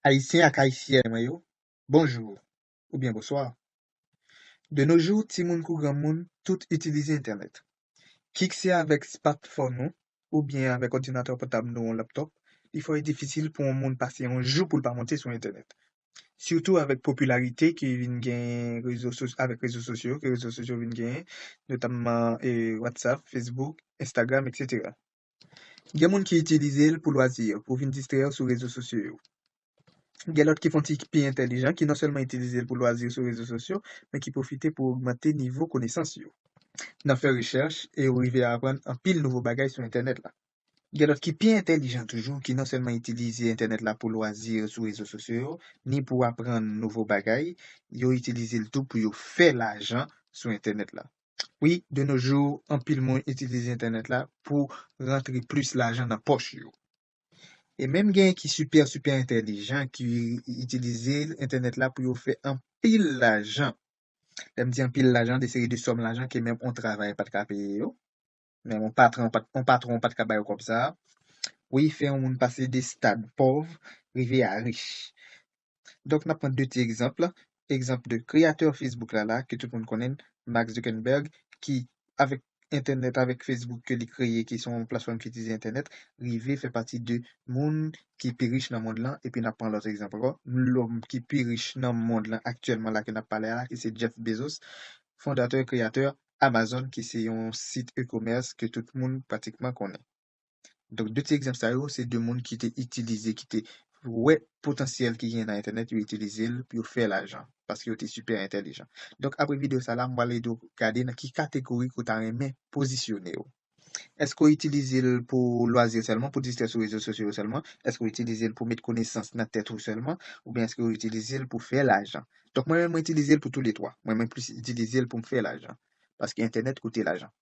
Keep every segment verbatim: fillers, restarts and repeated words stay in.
Ayisyen ak Ayisyèn mwen yo, bonjou oubyen bonswa. De nos jours, timoun kou granmoun, tout itilize entènèt. Kit se avèk smartphone ou oubyen avèk òdinatè pòtab nou, yon laptop, li fò e difisil pou yon moun pase yon jou pou l pa monte sou entènèt. Sitou avèk popilarite ki vin genyen rezo sos- avèk rezo sosyo, ke rezo sosyo vin genyen, notamman e, WhatsApp, Facebook, Instagram, etsetera. Gen moun ki itilize l pou lwazi, pou vin distrè yo sou rezo sosyo yo. Gen lòt ki fè yon ti pi entèlijan, ki non sèlman itilize l pou lwazi sou rezo sosyo, men ki pwofite pou ogmante nivo konesans yo. Nan fè rechèch e yo rive a aprann anpil nouvo bagay sou entènèt la. Gen lòt ki pi entèlijan toujou, ki non sèlman itilize entènèt la pou lwazi sou rezo sosyo yo, ni pou aprann nouvo bagay, yo itilize l tou pou yo fè lajan sou entènèt la. Wi, de nos jours, anpil moun itilize entènèt la pou rantre plis lajan nan pòch yo. E menm gen ki sipè, sipè entèlijan ki itilize entènèt la pou yo fè anpil lajan. Lè m di anpil lajan, de seri de sòm lajan ke menm yon travay pa t ka peye yo. Menm yon patwon pa t, yon patwon pa t ka ba yo kòb sa a. Wi, fè yon moun pase de stad pòv rive a rich. Donk, n ap pran de ti egzanp. Egzanp de kreyatè Facebook la, la, ke tout moun konnen, Mark Zuckerberg, ki, avèk entènèt, avèk Facebook ke li kreye, ki se yon platfòm ki itilize entènèt, rive fè pati de moun ki pi rich nan mond lan. Epi n ap pran lòt egzanp ankò. Lòm ki pi rich nan mond lan aktyèlman la ke n ap pale a, ki se Jeff Bezos, fondatè, kreyatè Amazon, ki se yon sit e-commerce ke tout moun pratikman konnen. Donk, de ti egzanp sa yo, se de moun ki te itilize, ki te wè potansyèl ki gen nan entènèt, yo itilize l pou yo fè lajan, paske yo te sipè entèlijan. Donk, apre videyo sa la, m pral ede w gade nan ki kategori ke w ta renmen pozisyone w. Èske w itilize l pou lwazi sèlman, pou distrè sou rezo sosyo yo sèlman? Èske w itilize l pou met konesans nan tèt ou sèlman? Oubyen èske w itilize l pou fè lajan? Donk, mwen menm, mwen itilize l pou toulètwa. Mwen, mwen plis itilize l pou m fè lajan. Paske entènèt koute lajan.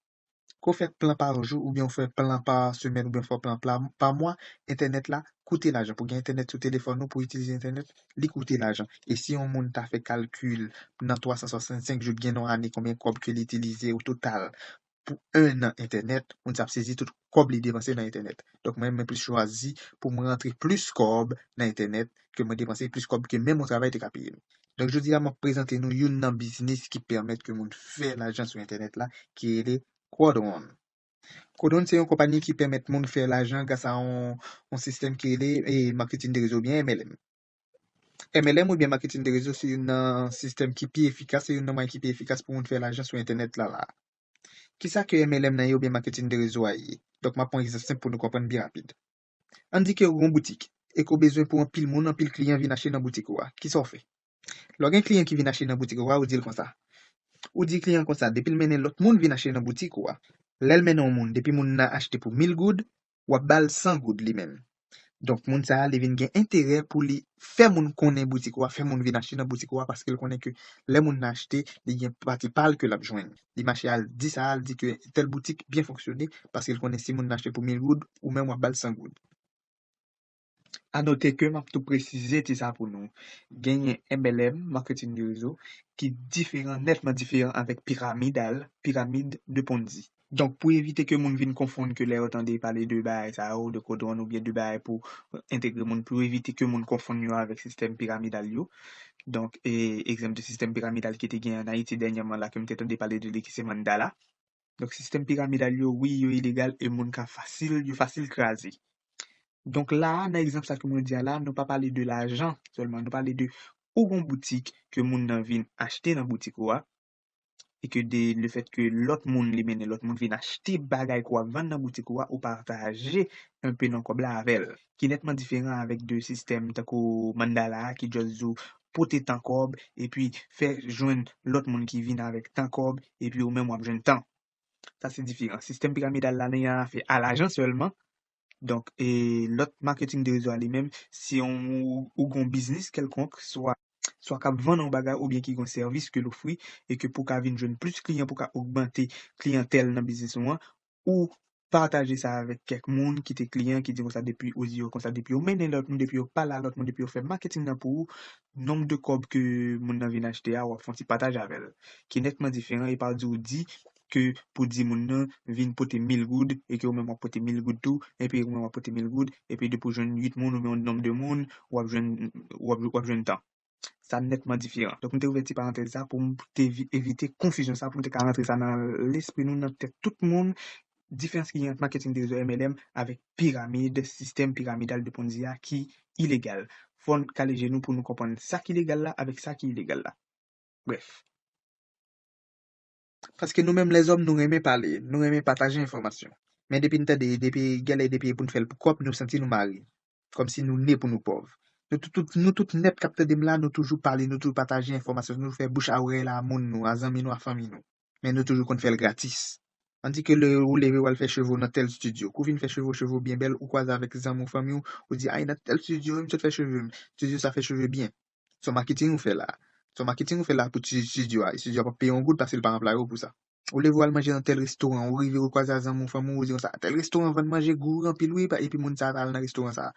Ke w fè plan pa jou oubyen w fè plan pa semèn oubyen w fè plan pa, pa mwa, entènèt la koute lajan. Pou gen entènèt sou telefòn ou, pou itilize entènèt, li koute lajan. E si yon moun ta fè kalkil nan twa san swasannsenk jou, gen nan yon ane, konbyen kòb ke li itilize o total pou en an entènèt, moun sa ap sezi tout kòb li depanse nan entènèt. Donk, mwen, mwen plis chwazi pou mwen rantre plis kòb nan entènèt ke mwen depanse plis kòb ke menm yon travay te ka peye m. Donk, jodi a, m ap prezante nou youn nan biznis ki pèmèt ke moun fè lajan sou entènèt la, ki rele Quadron. Quadron se yon konpayi ki pèmèt moun fè lajan gras a yon, yon sistèm ki rele, e, marketing de réseau oubyen M L M. M L M oubyen marketing de réseau se youn nan sistèm ki pi efikas, se youn nan mwayen ki pi efikas pou moun fè lajan sou entènèt la, la. Kisa ke M L M nan ye oubyen marketing de réseau a ye? Donk, m ap pran egzanp senp pou nou konprann byen rapid. Ann di ke ou gen yon boutik e ke w bezwen pou anpil moun, anpil kliyan vin achte nan boutik ou a. Kisa w fè? Lè w gen kliyan ki vin achte nan boutik ou a, ou di l konsa. Ou di kliyan konsa, depi l mennen lòt moun vin achte nan boutik ou a, lè l mennen yon moun, depi moun nan achte pou mil goud, w ap ba l san goud li menm. Donk, moun sa a, li vin gen enterè pou li fè moun konnen boutik ou a, fè moun vin achte nan boutik ou a, paske l konnen ke lè moun nan achte, li gen pati pa l ke l ap jwenn. Li mache al di sa, al di ke tèl boutik byen fonksyone, paske l konnen si moun nan achte pou mil goud, ou menm w ap ba l san goud. A note ke m ap tou presize ti sa pou nou. Genyen M L M, marketing de réseau, ki diferan, nètman diferan avèk piramidal, pyramide de Ponzi. Donk, pou evite ke moun vin konfonn ke lè yo tande pale de bagay sa yo, de Quadron oubyen de bagay pou entegre moun, pou evite ke moun konfonn yo avèk sistèm piramidal yo. Donk, e, egzanp de sistèm piramidal ki te gen an Ayiti dènyèman la, ke m te tande pale de li, ki se Mandala. Donk, sistèm piramidal yo, wi, yo ilegal e moun ka fasil, yo fasil kraze. Donk, la a, nan egzanp sa ke mwen di a la, nou pa pale de lajan sèlman, nou pale de ou gon boutik ke moun nan vin achte nan boutik ou a, e ke de, le fèt ke lòt moun li mennen lòt moun vin achte bagay ke w ap vann nan boutik ou a, ou pataje enpe nan kòb la avè l, ki nètman diferan avèk de sistèm tankou Mandala a, ki just di w pote tan kòb, epi fè jwenn lòt moun ki vin avèk tan kòb, epi ou menm w ap jwenn tan. Sa se diferan. Sistèm piramidal la, li an afè a lajan sèlman. Donk, e lòt marketing de réseau a li menm, se yon, ou gon biznis kèlkonk, swa, swa k ap vann yon bagay oubyen ki gon sèvis ke l ofri, e ke pou ka vin jwenn plis kliyan, pou ka ogmante kliyantèl nan biznis ou an, ou pataje sa avèk kèk moun ki te kliyan, ki di konsa depi ou di yo konsa, depi yo mennen lòt moun, depi yo pale a lòt moun, depi yo fè marketing nan pou ou, nonb de kòb ke moun nan vin achte a, w ap fè yon ti pataj avè l, ki nètman diferan, e pa di ou di, ke pou di moun nan vin pote mil goud, e ke ou menm w ap pote mil goud tou, epi ou menm w ap pote mil goud, epi depi w jwenn uit moun oubyen yon nonb de moun, w ap jwenn, w ap, w ap jwenn tan. Sa nètman diferan. Donk, m te ouvè ti parantèz sa pou m te vi- evite konfizyon sa, pou m te ka rantre sa nan lespri nou, nan tèt tout moun, diferans ki gen ant maketing de rezo M L M avèk piramid, sistèm piramidal de Ponzi a ki ilegal. Fò n kale je nou pou nou konprann sa ki legal la avèk sa ki ilegal la. Brèf. Paske nou menm lèzòm, nou renmen pale, nou renmen pataje enfòmasyon. Men depi n tande, depi genlè, depi e pou n fè l pou kòb, nou santi nou mare. Kòmsi nou ne pou nou pòv. Nou tout, tout, nou tout nèt k ap tande m la, nou toujou pale, nou toujou pataje enfòmasyon, nou fè bouch a orèy la a moun nou, a zanmi nou, a fanmi nou. Men nou toujou konn fè l gratis. Ann di ke lè ou leve w al fè cheve w nan tèl estidyo, kou vin fè cheve w, cheve w byen bèl, ou kwaze avèk zanmi w, fanmi w, ou di, ay, nan tèl estidyo wi m sot fè cheve m. Estidyo sa fè cheve byen. Se yon maketing ou fè la. Se yon maketing ou fè la pou ti estidyo a. Estidyo a p ap peye yon goud paske l pa anplwaye w pou sa. Ou leve w al manje nan tèl restoran, ou rive ou kwaze a zanmi w, fanmi w, ou di konsa, tèl restoran vann manje gou anpil wi, pa- epi moun sa a t al nan restoran sa a.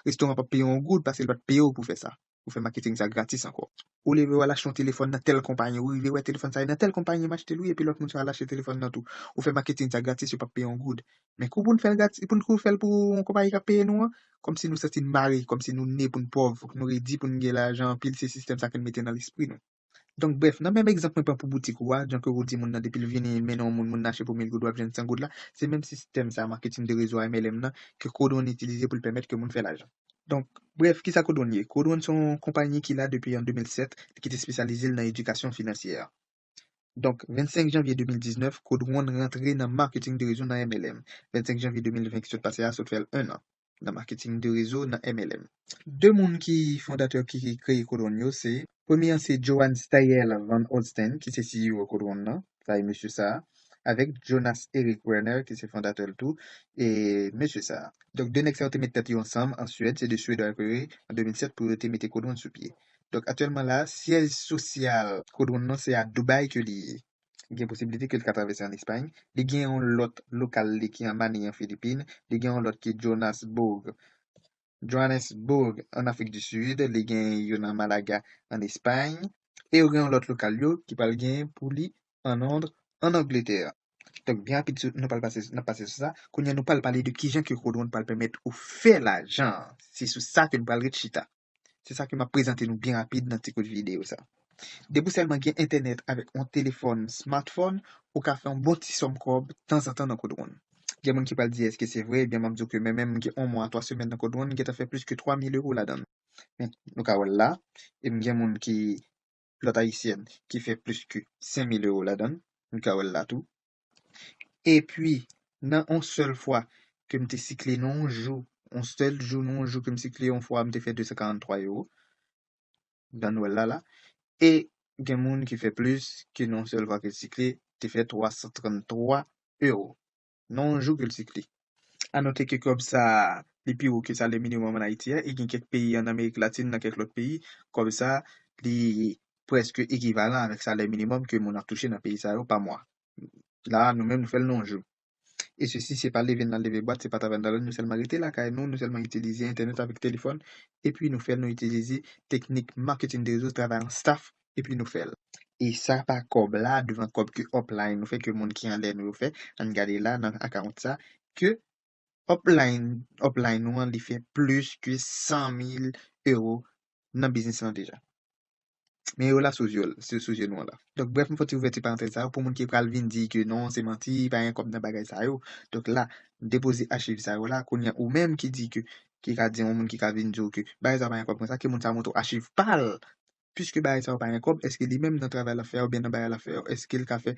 Restoran p ap peye yon goud paske l pa t peye w pou fè sa. Ou fè maketing sa gratis ankò. Ou leve w al achte yon telefòn nan tèl konpayi, ou rive wè telefòn sa a nan tèl konpayi m achte l wi, epi lòt moun sa al achte telefòn nan tou. Ou fè maketing sa gratis, yo p ap peye yon goud. Men kou pou n fè l gratis, pou n kou fè l pou yon konpayi k ap peye nou an, kòmsi nou santi n mare, kòmsi nou ne pou n pòv, fòk nou redi pou n gen lajan anpil, se sistèm sa ke n mete nan lespri nou. Donk, brèf, nan menm egzanp mwen pran pou boutik ou a, jan ke ou di moun nan depi l vini, mennen yon moun, moun nan achte pou mil goud, w ap jwenn san goud la, se menm sistèm sa, maketing de rezo a M L M nan, ke Code One itilize pou l pèmèt ke moun fè lajan. Donk, brèf, kisa Code One ye? Code One se yon konpayi ki la depi an de mil sèt, ki te espesyalize l nan edikasyon finansyè. Donk, vennsenk janvye de mil diznèf, Code One rantre nan maketing de rezo nan M L M. Vennsenk janvye de mil ven ki sot pase a, sot fè l en an nan maketing de rezo nan M L M. De moun ki fondatè ki kreye Code One yo se, premye an se Johann Steyerl van Holtztein, ki se C E O Code One nan, sa e mesye sa, avèk Jonas Erik Werner, ki se fondatè l tou, e mesye sa. Donk, de nèg sa yo te met tèt yo ansanm an Swèd, se de Swedwa yo kreye an de mil sèt pou yo te mete Code One sou pye. Donk, aktyèlman la, syèj sosyal Code One nan se a Dubai ke li ye. Gen posiblite ke l ka travèse an Espay. Li gen yon lòt lokal li ki an Manille an Filipin. Li gen yon lòt ki Johannesburg, Johannesburg an Afrik di Sid. Li gen youn an Malaga an Espay. E yo gen yon lòt lokal yo ki pral gen pou li an Lond, an Angletè. Donk, byen rapid, sou- nou pral pase, n ap pase sou sa. Kounye a, nou pral pale de kijan ke Code One pral pèmèt ou fè lajan. Se sou sa ke nou pral ret chita. Se sa ke m ap prezante nou byen rapid nan ti kout videyo sa. Depi w sèlman gen entènèt avèk yon telefòn smartphone, ou ka fè yon bon ti sòm kòb tanzantan nan Code One. Gen moun ki pral di, èske se vre? Ebyen, m ap di w ke mwen menm, m gen yon mwa, twa semèn nan Code One, m gentan fè plis ke twa mil ewo ladan l. Men, nou ka wè l la. E m gen moun ki, lòt ayisyèn, ki fè plis ke senk mil ewo ladan l. Nou ka wè l la tou. Epi, nan yon sèl fwa ke m te sikle nan yon jou, yon sèl jou, nan yon jou ke m sikle yon fwa, m te fè de san karant twa ewo. Jan nou wè l la, la. E gen moun ki fè plis ke nan yon sèl fwa ke l sikle, te fè twa san trant twa ewo. Nan yon jou ke l sikle. A note ke kòb sa a, li pi wo ke salè minimòm ann Ayiti a, e gen kèk peyi ann Amerik Latin, nan kèk lòt peyi, kòb sa a, li prèske ekivalan avèk salè minimòm ke moun ap touche nan peyi sa yo pa mwa. La a, nou menm, nou fè l nan yon jou. E sesi, se pa leve n al leve bwat, se pa travay n al, nou sèlman rete lakay nou, nou sèlman itilize entènèt avèk telefòn, epi nou fè l, nou itilize teknik maketing de rezo, travay an staff, epi nou fè l. E sa pa kòb la, devan kòb ke upline nou fè, ke moun ki anlè nou yo fè, ann gade la nan akawont sa, ke upline, upline nou an, li fè plis ke san mil ewo nan biznis lan deja. Men yo la sou zye, sou, sou zye nou an la. Donk, brèf, m fè ti ouvèti parantèz sa a pou moun ki pral vin di ke non, se manti, pa gen kòb nan bagay sa yo. Donk la, m depoze achiv sa yo la, kounye a ou menm ki di ke, ki ka di yon moun ki ka vin di w ke bagay sa yo pa gen kòb konsa, ke moun sa montre w achiv pa l. Piske bagay sa yo pa gen kòb, èske li menm nan travay l ap fè a oubyen nan bagay l ap fè a, èske l ka fè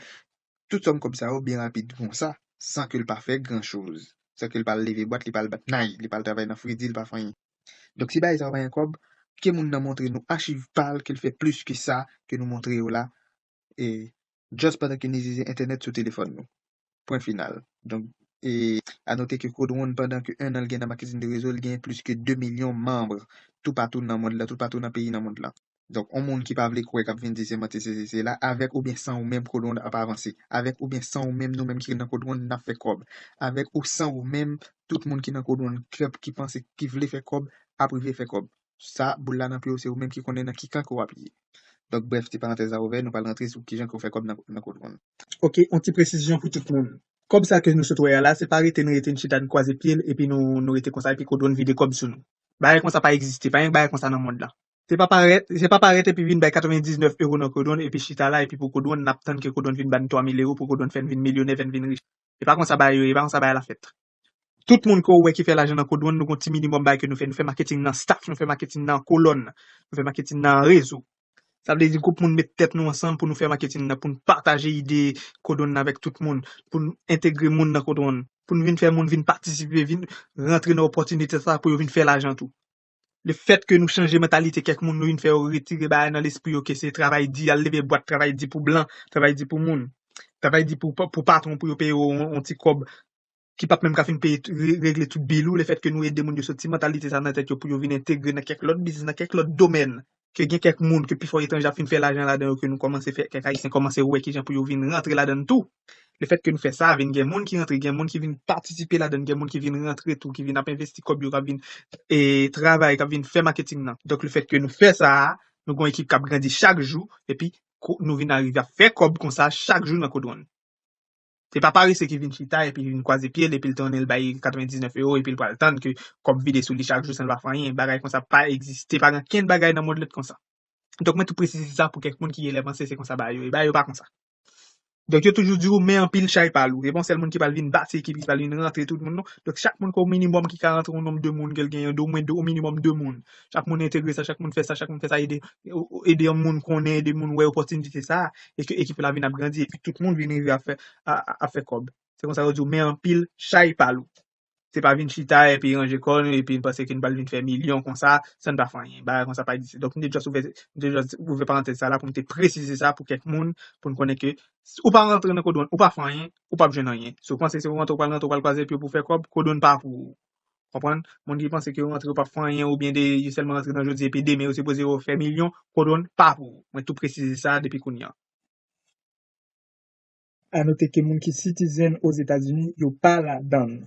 tout sòm kòb sa yo byen rapid konsa, san ke l pa fè gran choz, san ke l pa al leve bwat, li pa al bat nay, li pa al travay nan fredi, li pa fè anyen. Donk, si bagay sa yo pa gen kòb, ke moun nan montre nou achiv pa l, ke l fè plis ke sa ke nou montre yo la, e just pandan ke n itilize entènèt sou telefòn nou. Pwen final. Donk, e a note ke Code One, pandan ke en an l gen nan maketing de rezo, l gen plis ke de milyon manm toupatou nan mond lan, toupatou nan peyi nan mond lan. Donk, yon moun ki pa vle kwè, k ap vin di se manti, se sesi, se sela, avèk oubyen san ou menm, Code One ap avanse. Avèk oubyen san ou menm, nou menm ki nan Code One, n ap fè kòb. Avèk ou san ou menm, tout moun ki nan Code One, k ap, ki panse, ki vle fè kòb, ap rive fè kòb. Sa, boul la nan pye w, se ou menm ki konnen nan ki kan ke w ap ye. Donk, brèf, ti parantèz la ouvè, nou pral rantre sou kijan ke w fè kòb nan, nan Codron. Ok, yon ti presizyon pou tout moun. Kòb sa ke nou sot wè a la, se pa rete n rete n chita n kwaze pye l, epi nou, nou rete konsa, epi Codron vide kòb sou nou. Bagay konsa pa egziste, pa gen bagay konsa nan mond lan. Se pa parèt, se pa parèt epi vin bay katrevendiznèf euro nan Codron, epi chita la, epi pou Codron, n ap tann ke Codron vin ba n twa mil euro, pou Codron fè n vin milyonè, fè n vin rich. E pa konsa bagay yo ye, e pa konsa bagay la fèt. Tout moun ke w wè ki fè lajan nan Codron, nou gon ti minimòm bagay ke nou fè. Nou fè maketing nan staff, nou fè maketing nan kolòn, nou fè maketing nan rezo. Sa vle di gwoup moun met tèt nou ansanm pou nou fè maketing nan, pou n pataje ide Codron nan avèk tout moun, pou n entegre moun nan Codron, pou n vin fè moun vin patisipe, vin rantre nan opòtinite sa pou yo vin fè lajan tou. Le fèt ke nou chanje mantalite kèk moun, nou vin fè yo retire bagay nan lespri yo ke se travay di, al leve bwat, travay di pou blan, travay di pou moun, travay di pou, pou patwon pou yo peye yo yon, yon ti kòb ki p ap menm ka fin peye, re-, regle tout bil ou, le fèt ke nou ede moun yo soti mantalite sa nan tèt yo pou yo vin entegre nan kèk lòt biznis, nan kèk lòt domèn, ke gen kèk moun ke pifò etranje ap fin fè lajan ladan yo, ke nou kòmanse fè, kèk Ayisyen kòmanse wè kijan pou yo vin rantre ladan l tou. Le fèt ke nou fè sa, vin gen moun ki rantre, gen moun ki vin patisipe ladan l, gen moun ki vin rantre tou, ki vin ap envesti kòb yo, k ap vin, e, travay, k ap vin fè maketing nan. Donk, le fèt ke nou fè sa, nou gon ekip k ap grandi chak jou, epi ko-, nou vin arive ap fè kòb konsa chak jou nan Codron. Se pa parese ki vin chita epi vin kwaze pye l epi l tounen l bay katrevendiznèf euro epi l pral tann ke kòb vide sou li chak jou san l pa fè anyen. Bagay konsa pa egziste, pa gen okenn bagay nan mond lan ki konsa. Donk, mwen tou presize sa pou kèk moun ki genlè panse se konsa bagay yo ye. Bagay yo pa konsa. Donk, yo toujou di w, men anpil chay pa lou. E pa yon sèl moun ki pral vin bati ekip, ki pral vin rantre tout moun, non. Donk, chak moun ke w minimòm ki ka rantre yon nonb de moun, ke l genyen de, omwen de, o minimòm de moun. Chak moun entegre sa, chak moun fè sa, chak moun fè sa, ede, ede yon moun konnen, ede moun wè opòtinite sa, e ke ekip la vin ap grandi, epi tout moun vin rive ap fè, a, a, ap fè kòb. Se konsa yo di w, men anpil chay pa lou. Se pa vin chita epi ranje kò nou epi n panse ke n pral vin fè milyon konsa san n pa fè anyen. Bagay konsa pa egziste. Donk, m te just ouvè, m te just ouvè parantèz sa la pou m te presize sa pou kèk moun, pou n konnen ke s-, ou pa rantre nan Codron, ou pa fè anyen, ou p ap jwenn anyen. Si w panse se rantre, ou pral rantre, ou pral kwaze pye pou fè kòb, Codron pa pou ou. Konprann? Moun ki panse ke yo rantre, yo p ap fè anyen, oubyen de, yo sèlman rantre nan jodi epi demen, yo sipoze yo fè milyon, Codron pa pou ou. Mwen tou presize sa depi kounye a. A note ke moun ki citizen Ozetazini, yo pa ladann.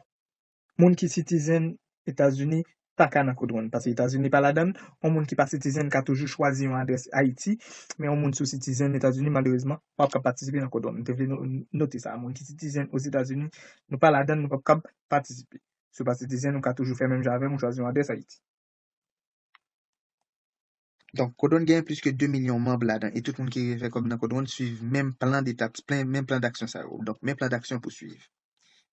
Moun ki citizen Etazini pa ka nan Codron, paske Etazini pa ladann. Yon moun ki pa citizen ka toujou chwazi yon adrès Ayiti, men yon moun si w citizen Etazini, malerezman, w ap ka patisipe nan Codron. M te vle no-, note sa. Moun ki citizen Ozetazini, nou pa ladann, nou p ap kab patisipe. Si w pa citizen, ou ka toujou fè menm jan avè m, ou chwazi yon adrès Ayiti. Donk, Codron genyen plis ke de milyon manm ladan, e tout moun ki rive fè kòb nan Codron swiv menm plan detap, plan, menm plan daksyon sa yo. Donk, menm plan daksyon pou swiv.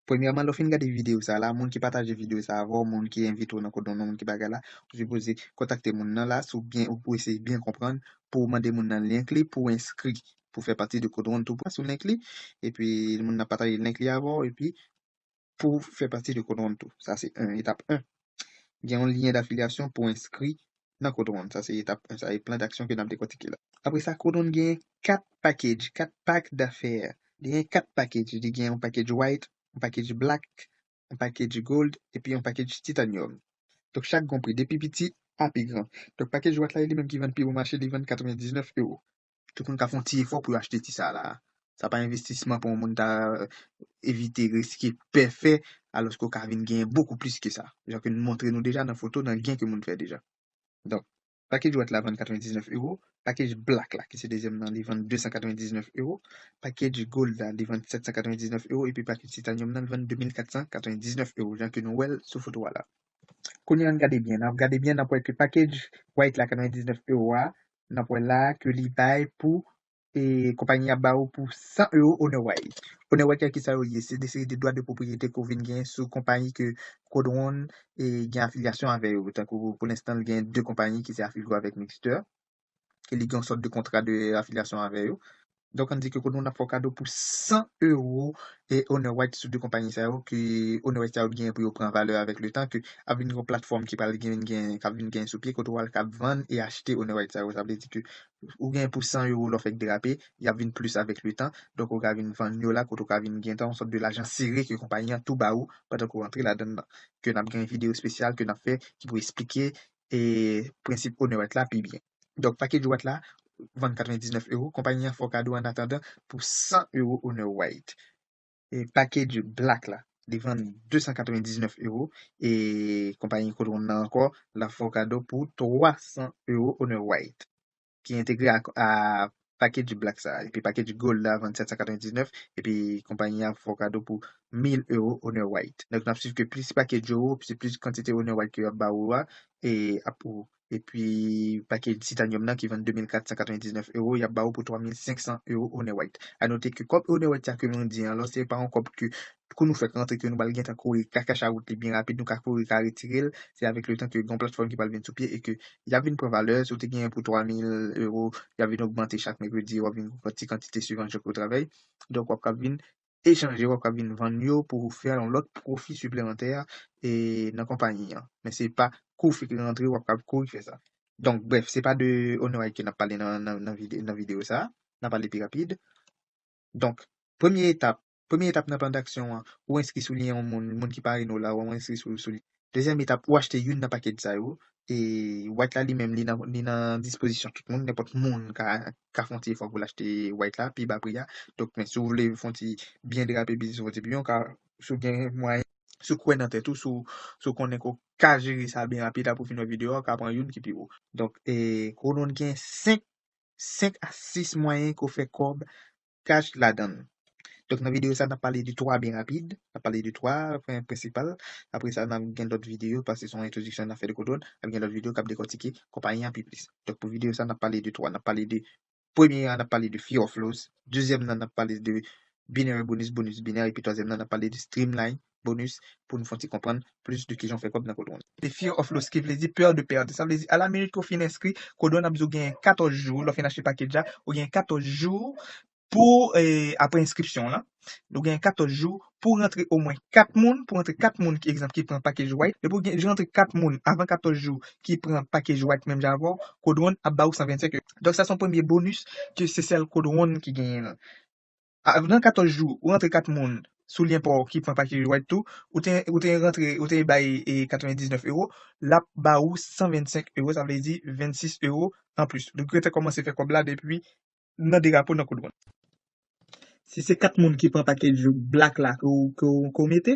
Premyèman, lè w fin gade videyo sa la, moun ki pataje videyo sa avè w, moun ki envite w nan Codron nan, moun ki bagay la, ou sipoze kontakte moun nan la, si w byen, ou eseye byen konprann, pou w mande moun nan link li, pou w enskri, pou w fè pati de Codron tou, pou w sou link li, epi moun nan pataje link li avè w, epi pou w fè pati de Codron tou. Sa se en, etap en. Gen yon lyen dafilyasyon pou w enskri nan Codron. Sa se etap en, sa e plan daksyon ke n ap dekòtike la. Apre sa, Codron gen kat package, kat pack d'affaires. Li gen kat package. Li gen yon package white, yon package black, yon package gold, epi yon package titanium. Donk, chak gon pri, depi piti a pi gran. Donk, package white la, li menm ki vann pi bon mache, li vann katrevendiznèf euro. Tout moun ka fè yon ti efò pou yo achte ti sa la. Sa pa envestisman pou yon moun ta evite riske pè fè, alòske w ka vin genyen bokou plis ke sa. Jan ke n montre nou deja nan foto, nan gen ke moun fè deja. Donk, package white la vann katrevendiznèf euro, package black la, ki se dezyèm nan, li vann de san katrevendiznèf euro, package gold la, li vann sèt san katrevendiznèf euro, epi package titanium nan, li vann de mil kat san katrevendiznèf euro, jan ke nou wè l sou foto a la. Kounye a, ann gade byen, n ap gade byen, n ap wè ke package white la, katrevendiznèf euro a, n ap wè la ke li bay pou, e, konpayi ap ba ou pou san euro Honor White. Honor White, kisa yo ye? Se de seri de dwa de pwopriyete ke w vin gen sou konpayi ke Codron, e, gen afilyasyon avè yo. Tankou pou lenstan, l gen de konpayi ki se Afilco avèk Mixter, ke li gen yon sòt de kontra de afilyasyon avè yo. Donk, ann di ke Codron ap fè w kado pou san euro e Honor White sou de konpayi sa yo, ke Honor White sa yo ap genyen pou yo pran valè avèk letan, ke ap vin yon platfòm ki pral gen, gen, k ap vin gen sou pye, kote w al k ap vann e achte Honor White sa yo. Sa vle di ke ou gen pou san euro lè w fèk derape, y ap vin plis avèk letan. Donk, ou ka vin vann yo la, kote w ka vin gen tan yon sòt de lajan sere ke konpayi an tou ba ou pandan ke w rantre ladann nan. Ke n ap gen videyo espesyal ke n ap fè ki pou esplike, e, prensip Honor White la pi byen. Donk, package white la, vann katrevendiznèf euro, konpayi an fè w kado an atandan pou san euro Honor White. E package black la, li vann de san katrevendiznèf euro, e konpayi Codron nan ankò, l ap fè w kado pou twa san euro Honor White. ki entegre a, a package Black sa. Epi package Gold la vann sèt san katrevendiznèf, epi konpayi a fè w kado pou mil euro Honor White. Donk, n ap swiv ke plis package yo, se plis kantite Honor White ke y ap ba ou a, e ap ou. Epi package Titanium nan ki vann de mil kat san katrevendiznèf euro, y ap ba ou pou twa mil senk san euro Honor White. A note ke kòb Honor White sa ke mwen di an la, se pa yon kòb ke kou nou fèk rantre ke nou pral gentan kouri ka kach a wout li byen rapid, nou ka kouri ka retire l. Se avèk letan ke gen yon platfòm ki pral vin sou pye e ke y ap vin pran valè, si w te genyen pou twa mil euro, y ap vin ogmante chak mèkredi, w ap vin pran ti kantite suivan jan ke w travay. Donk, w ap ka vin echanje, w ap ka vin vann yo pou w fè yon lòt pwofi siplemantè e nan konpayi an. Men se pa kou w fèk rantre, w ap ka kouri fè sa. Donk, brèf, se pa de Honor White ke n ap pale nan, nan, nan vide-, nan videyo sa a. N ap pale pi rapid. Donk, premye etap, premye etap nan plan d'aksyon an, ou enskri sou li yon moun, moun ki parenn ou la, ou enskri sou, sou li. Dezyèm etap, ou achte youn nan package sa yo. E White la li menm, li nan, li nan dispozisyon tout moun, nenpòt moun ka, ka fè yon ti efò pou l achte White la, pi ba pri a. Donk, men si w vle fè yon ti byen drape biznis ou, fè yon ti byen, ou ka, si w gen mwayen, si w kwè nan tèt ou, si w, si w konnen ke w ka jere sa byen rapid, apre w fin wè videyo a, ou ka pran youn ki pi wo. Donk, e, Codon gen senk senk a sis mwayen ke w fè kòb kach ladan l. Donk, nan videyo sa, n ap pale de twa byen rapid. N ap pale de twa pwen prensipal. Apre sa, n ap gen lòt videyo, paske se yon entwodiksyon n ap fè de Codon. N ap gen lòt videyo k ap dekòtike konpayi an pi plis. Donk, pou videyo sa, n ap pale de twa. N ap pale de, premye a, n ap pale de Fear of Loss. Dezyèm nan, n ap pale de Binary Bonus, bonus binè. Epi twazyèm nan, n ap pale de Streamline Bonus pou nou fè yon ti konprann plis de kijan w fè kòb nan Codon. Se Fear of Loss ki vle di pè de pèd. Sa vle di, a la minit ke w fin enskri, Codon ap di w gen katòz jou, lè w fin achte package la, ou gen katòz jou pou, e, apre enskripsyon w lan. Ou gen katòz jou pou rantre omwen kat moun, pou rantre kat moun, ki egzanp, ki pran package White. Depi w gen, rantre kat moun avan katòz jou ki pran package White menm jan avè w, Codon ap ba ou san vennsenk euro. Donk, sa se yon premye bonus ke se sèl Codon ki genyen l. A, nan katòz jou, ou rantre kat moun sou lyen pa w ki pran package White tou, ou te, ou te rantre, ou te bay, e, katrevendiznèf euro, l ap ba ou san vennsenk euro, sa vle di vennsis euro anplis. Donk, ou te kòmanse fè kòb la depi nan de rapò nan Codon. Si se kat moun ki pran package Black la ke w, ke w, ke w mete,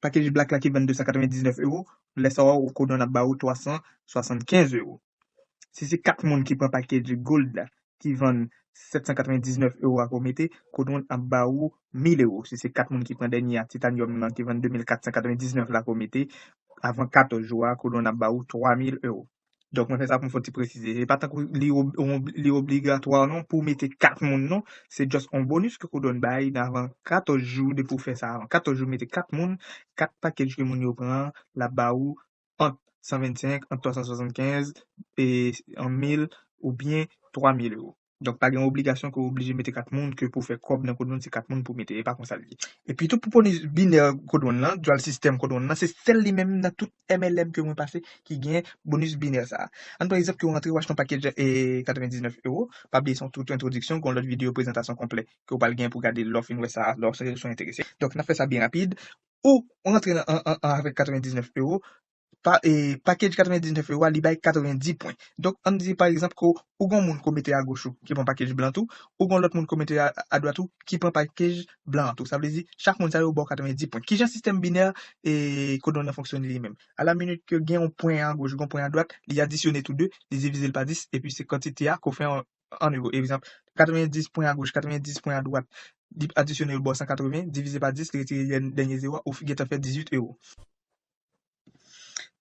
package Black la ki vann de san katrevendiznèf euro, lè sa a, Codon ap ba ou twa san swasannkenz euro. Si se kat moun ki pran package Gold la, ki vann sèt san katrevendiznèf euro a ke w mete, Codon ap ba ou mil euro. Si se kat moun ki pran dènye a, Titanium nan, ki vann de mil kat san katrevendiznèf la ke w mete, avan katòz jou a, Codon ap ba ou twa mil euro. Donk, mwen fè sa pou m fè ti presize. E pa tankou li ob-, ob-, li obligatwa non pou w mete kat moun non. Se just yon bonus ke Codon bay avan katòz jou depi w fè sa. Avan katòz jou, mete kat moun, kat package ke moun yo pran, l ap ba ou ant san vennsenk, ant twa san swasannkenz, e, an mil oubyen twa mil euro. Donk, pa gen obligasyon ke w oblije mete kat moun, ke pou fè kòb nan Codon, se kat moun pou mete. E pa konsa l ye. Epi tou, pou bonus binè Codon lan, dual system Codon lan, se sèl li menm nan tout M L M ke mwen pase ki gen bonus binè sa a. Ann pran egzanp ke w rantre w achte yon package, e, katrevendiznèf euro, pa bliye se yon tou entwodiksyon, gen yon lòt videyo prezantasyon konplè ke w pral gen pou gade lè w fin wè sa, lè w enterese. Donk, n ap fè sa byen rapid. Ou, ou rantre nan, an, an, an avèk katrevendiznèf euro, pa, e, package katrevendiznèf euro a, li bay katrevendi pwen. Donk, ann di, pa egzanp, ke ou gen yon moun ke w mete agoch ou, ki pran package blan tou, ou gen yon lòt moun ke w mete a, adwat ou, ki pran package blan tou. Sa vle di, chak moun sa yo ba w katrevendi pwen. Kijan sistèm binè, e, Codon nan fonksyone li menm? A la minit ke gen yon pwen agoch, gen yon pwen adwat, li adisyone tou de, li divize l pa dis, epi se kantite a ke w fè an, an euro. Egzanp, katrevendis pwen agoch, katrevendis pwen adwat, li adisyone l ba w san katreven, divize pa dis, li retire dèn-, dènye zewo a, ou fi-, gentan fè dizuit euro.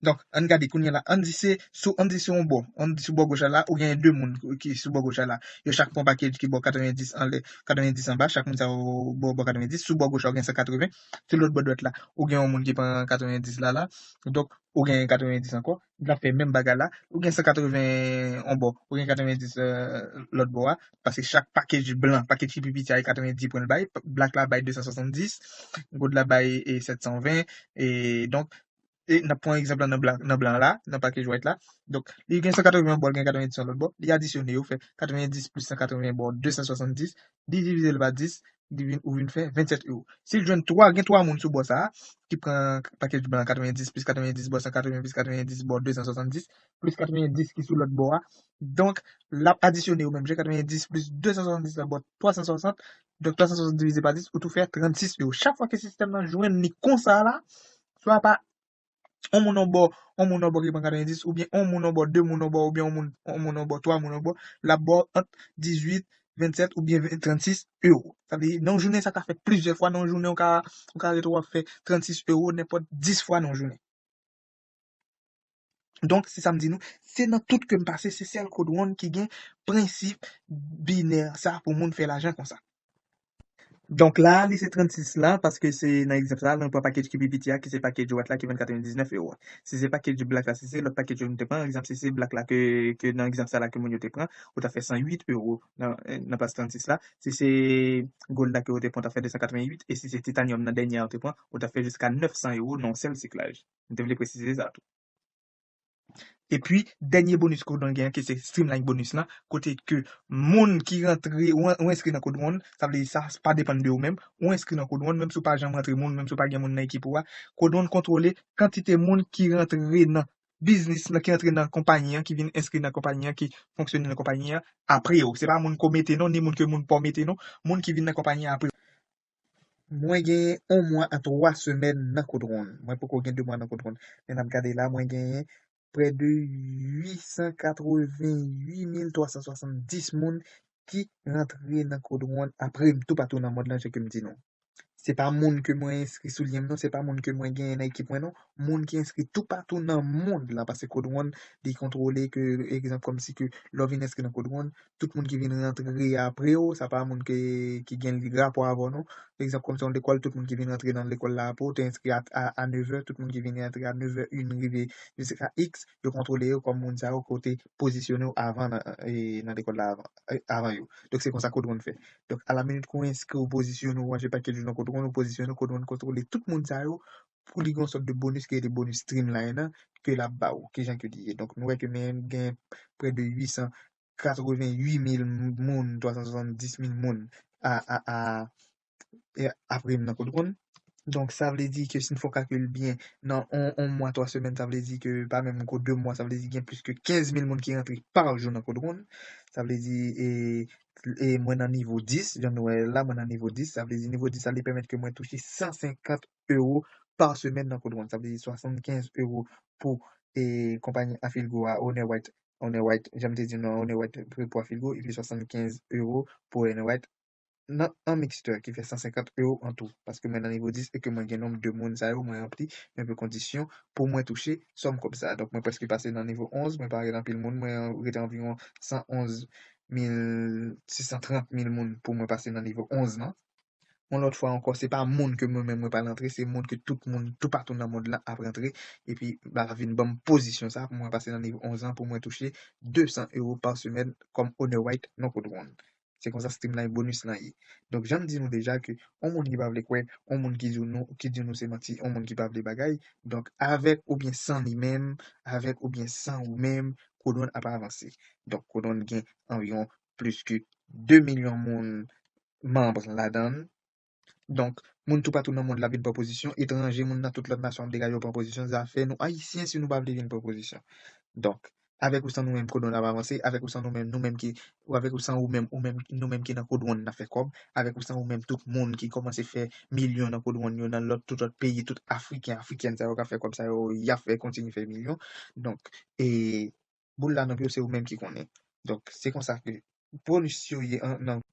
Donk, ann gade kounye a la, ann di se sou, ann di se yon bò, ann di sou bò goch la la, ou gen de moun ki sou bò goch la la. Yo chak pran package ki ba w katrevendis anlè, katrevendis anba, chak moun sa yo ba w, ba w katrevendis. Sou bò goch la, ou gen san katreven. Sou lòt bò dwat la, ou gen yon moun ki pran katrevendis la la. Donk, ou gen katrevendis ankò. N ap fè menm bagay la. Ou gen san katreven yon bò, ou gen katrevendis, e, lòt bò a. Paske chak package blan, package ki pi piti a, e katrevendis pwen l bay. Black la bay de san swasanndis, gold la bay, e, sèt san ven. E donk, e n ap pran egzanp la nan blan, nan blan la, nan package white la. Donk, li gen san katreven yon bò, li gen katrevendis yon lòt bò. Li adisyone yo, fè katrevendis plis san katreven ba w de san swasanndis. Li divize l pa dis, li vin, ou vin fè vennsèt euro. Si l jwenn twa, gen twa moun sou bò sa a, ki pran package blan katrevendis plis katrevendis ba w san katreven plis katrevendis ba w de san swasanndis, plis katrevendis ki sou lòt bò a. Donk, l ap adisyone yo menm jan, katrevendis plis de san swasanndis la ba w twa san swasant. Donk, twa san swasant divize pa dis, ou tou fè trannsis euro. Chak fwa ke sistèm nan jwenn li konsa la, swa pa yon moun an bò, yon moun an bò ki pran katrevendis, oubyen yon moun an bò, de moun an bò, oubyen yon moun, yon moun an bò, twa moun an bò, l ap ba w ant dizuit, vennsèt oubyen ven, trannsis ewo. Sa vle di, nan yon jounen, sa ka fèt plizyè fwa nan yon jounen, ou ka, ou ka rete w ap fè trannsis ewo nenpòt dis fwa nan yon jounen. Donk, se sa m di nou, se nan tout ke m pase, se sèl Code One ki gen prensip binè sa pou moun fè lajan konsa. Donk la, li se trannsis la, paske se nan egzanp sa, nou pran package ki pi piti a, ki se package white la, ki vann katrevendisnèf ewo. Si se package black la, si se lòt package yo nou te pran, egzanp, si se black la ke, ke nan egzanp sa la ke moun yo te pran, ou ta fè san uit ewo nan, nan plas trannsis la. Si se gold la ke ou te pran, ou ta fè de san katreventuit, e si se titanium nan dènye a ou te pran, ou ta fè jiska nèf san ewo nan yon sèl siklaj. M te vle presize sa tou. Epi, dènye bonus Code One gen, ki se Streamline bonus lan, kote ke moun ki rantre, ou, ou enskri nan Code One, sa vle di sa pa depann de ou menm, ou enskri nan Code One, menm si w pa janm rantre moun, menm si w pa gen moun nan ekip ou a, Code One kontwole kantite moun ki rantre nan biznis lan, ki rantre nan konpayi an, ki vin enskri nan konpayi an, ki fonksyone nan konpayi an apre w. Se pa moun ke w mete non, ni moun ke moun pa w mete non, moun ki vin nan konpayi an apre w. Mwen genyen yon mwa a twa semèn nan Code One. Mwen poko gen de mwa nan Code One. Men n ap gade la, mwen genyen prè de uit san katreventuit mil twa san swasanndis moun ki rantre nan Code One apre m toupatou nan mond lan, jan ke m di nou. Se pa moun ke mwen enskri sou lyen m non, se pa moun ke mwen genyen nan ekip mwen non. Moun ki enskri toupatou nan mond lan, paske Code One, li kontwole ke, egzanp, kòmsi ke lè w vin enskri nan Code One, tout moun ki vin rantre apre w, sa pa moun ke, ki gen rapò avè w non. Egzanp, kòmsi yon lekòl, tout moun ki vin rantre nan lekòl la apre w, te enskri a, a, a nevè, tout moun ki vin rantre a nevè en rive jiska X, yo kontwole yo kòm moun sa yo kote pozisyone w avan nan, e, nan lekòl la avan, e, avan yo. Donk, se konsa Code One fè. Donk, a la minit ke w enskri, w pozisyone w, w achte package ou nan Code One, w pozisyone w, Code One kontwole tout moun sa yo pou li gen yon sòt de bonus ki rele bonus Streamline lan, ke l ap ba w. Kijan ke li ye? Donk, nou wè ke men gen prè de uit san katreventuit mil moun, twa san swasanndis mil moun a, a, a, e, apre m nan Code One. Donk, sa vle di ke si n fè yon kalkil byen, nan yon, yon mwa, twa semèn, sa vle di ke pa menm gwo de mwa, sa vle di gen plis ke kenz mil moun ki rantre pa jou nan Code One. Sa vle di, e, e mwen nan nivo dis, jan nou wè la, mwen nan nivo dis, sa vle di nivo dis la, li pèmèt ke mwen touche san senkant ewo pa semèn nan Code One. Sa vle di swasannkenz ewo pou, e, konpayi Afilgo a, Owner White, Owner White, jan m te di nou, Owner White pou Afilgo, epi swasannkenz ewo pou Owner White nan an mixture ki fè san senkant ewo an tou, paske mwen nan nivo dis e ke mwen gen nonb de moun sa yo, mwen ranpli yon pe kondisyon pou mwen touche sòm kòb sa. Donk, mwen prèske pase nan nivo onz, mwen pa gen anpil moun, mwen rete anviwon san onz mil, sis san trant mil moun pou mwen pase nan nivo onz lan. Yon lòt fwa ankò, se pa moun ke mwen menm mwen pral rantre, se moun ke tout moun, toupatou nan mond lan ap rantre, epi ba vin ban m pozisyon sa pou mwen pase nan nivo onz lan, pou mwen touche de san ewo pa semèn kòm Owner White nan Code One. Se konsa Streamline bonus lan ye. Donk, jan m di nou deja ke yon moun ki pa vle kwè, yon moun ki di nou, ki di nou se manti, yon moun ki pa vle bagay, donk, avèk oubyen san li menm, avèk oubyen san ou menm, Code One ap avanse. Donk, Code One gen anviwon plis ke de milyon moun manm ladan l. Donk, moun toupatou nan mond la vin pran pozisyon, etranje, moun nan tout lòt nasyon ap degaje yo pran pozisyon, zafè nou Ayisyen si nou pa vle vin pran pozisyon. Donk, avèk ou san nou menm, Code One ap avanse, avèk ou san nou menm, nou menm ki, ou avèk ou san ou menm, ou menm, nou menm ki nan Code One n ap fè kòb, avèk ou san ou menm, tout moun ki kòmanse fè milyon nan Code One yo, nan lòt, tout lòt peyi, tout Afriken, Afrikèn sa yo k ap fè kòb sa yo, y ap fè, kontinye fè milyon. Donk, e, boul la nan pye w, se ou menm ki konnen. Donk, se konsa ke bonus yo ye an, nan,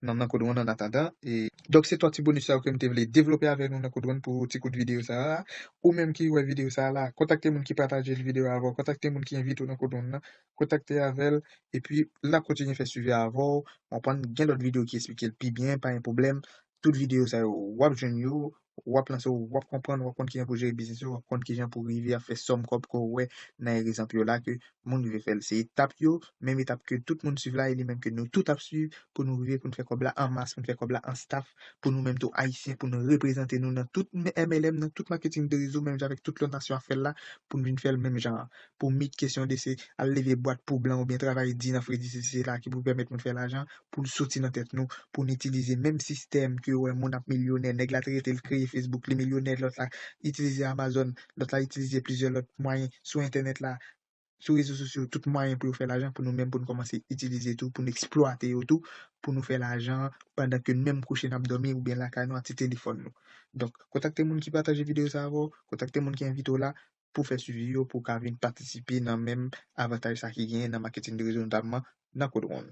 nan, nan Code One an atandan. E, donk, se twa ti bonus sa yo ke m te vle devlope avèk nou nan Code One pou ti kout videyo sa a. Ou menm ki wè videyo sa a la, kontakte moun ki pataje videyo a avè w, kontakte moun ki envite w nan Code One nan, kontakte avè l, epi l ap kontinye fè swivi avè w. W ap konn gen lòt videyo ki esplike l pi byen, pa gen pwoblèm. Tout videyo sa yo, w ap jwenn yo, w ap lanse w, w ap konprann, w ap konn kijan pou jere biznis ou, w ap konn kijan pou rive ap fè sòm kòb ke w wè nan egzanp yo la ke moun rive fè l. Se etap yo, menm etap ke tout moun swiv la, e li menm ke nou tout ap swiv pou nou rive pou n fè kòb la an mas, pou n fè kòb la an staff, pou nou menm tou Ayisyen, pou nou reprezante nou nan tout M L M, nan tout maketing de rezo, menm jan avèk tout lòt nasyon ap fè l la, pou n vin fè l menm jan an. Pou meet kesyon de se al leve bwat pou blan oubyen travay di nan fredi, se, se la ki pou pèmèt moun fè lajan, pou l soti nan tèt nou, pou n itilize menm sistèm ke w wè moun ap milyonè, nèg la te rete l kreye Facebook, li milyonè, lòt la itilize Amazon, lòt la itilize plizyè lòt mwayen sou entènèt la, sou rezo sosyo, tout mwayen pou yo fè lajan, pou nou menm, pou nou kòmanse itilize tou, pou nou eksplwate yo tou, pou nou fè lajan pandan ke nou menm kouche n ap dòmi oubyen lakay nou ak ti telefòn nou. Donk, kontakte moun ki pataje videyo sa avè w, kontakte moun ki envite w la pou fè swivi yo, pou w ka vin patisipe nan menm avantaj sa ki genyen nan maketing de rezo, notamman nan Code One.